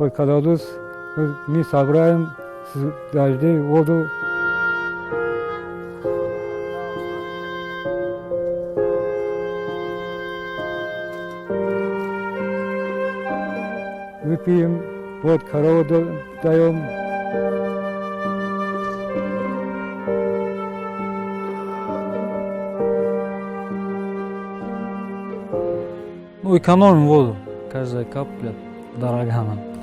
Вот когда мы собираем с дождей воду. Выпьем, вот корову даем. Ну, экономим воду. Каждая капля дорога нам.